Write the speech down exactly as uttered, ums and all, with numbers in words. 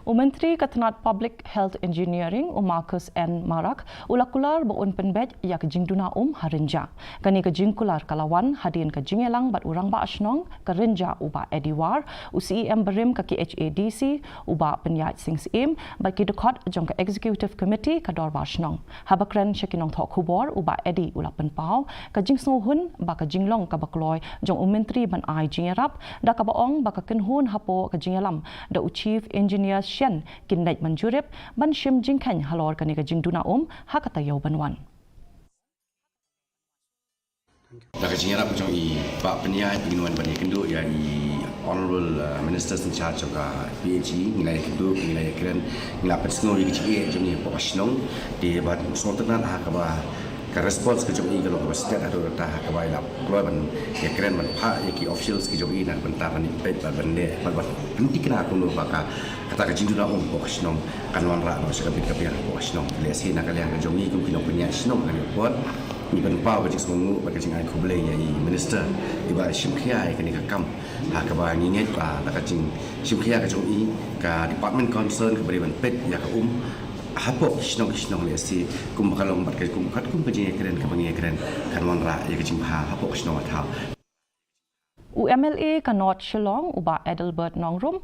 U Myntri ka tnad Public Health Engineering, u Marcuise N Marak, u la kular ba un pynbeit ïa ka jingduna um ha Rynjah. Kane ka jingkular ka la wan hadien ka jingïalang bad u Rangbah Shnong ka Rynjah, u Bah Eddie War, u C E M barim ka K H A D C, u Bah Pynïaid Sing Syiem, bad ki dkhot jong ka Executive Committee ka Dorbar Shnong. Haba kren sha ki nongthoh khubor, u Bah Eddie u la pynpaw ka jingsngewhun ba ka jinglong kaba kloi jong u Myntri ban ai jingïarap, da kaba ong ba ka kynhun hapoh ka jingïalam da u Chief Engineer Shen kin leit ban jurip ban shim jingkheiñ halor kane ka jingduna um ha ka taïew ban wan. Da ka jingïarap jong i Bah Pynïaid, ngin wan ban ïakynduh ïa i Honorable, uh, Minister in charge jong ka P H E. Ngi la ïakynduh, ngi la ïakren, ngi la pynsngew ïa ka jingeh jong i hapoh ka shnong. Te bad sngewtynnat ha kaba ka response ka jong i ka long kaba stet haduh katta, ha kaba i la kloi ban ïakren ban phah ïa ki officials ki jong i na ka bynta ban peit bad ban leh bad ban pynthikna kumno ba ka kata ka jingduna um hapoh ka shnong kan wanrah noh sha ka bit ka biang hapoh ka shnong. Lehse na ka liang ka jong i kum ki nongpynïaid shnong ha kane ka por, ngi pynpaw ka jingsngewnguh bad ka jingai khublei ïa i Minister iba shim khia ïa kane ka kam, ha kaba ngi ngeit ba da ka jingshim khia ka jong i, ka department concern kaba dei ban peit ïa ka um hapoh ki shnong ki shnong, lehse kumba ka long bad ka kum katkum ka jingïakren kaba ngi ïakren, kan wanrah ïa ka jingbha hapoh ka shnong ka thaw. U M L A ka North Shillong, u Bah Adelbert Nongrum,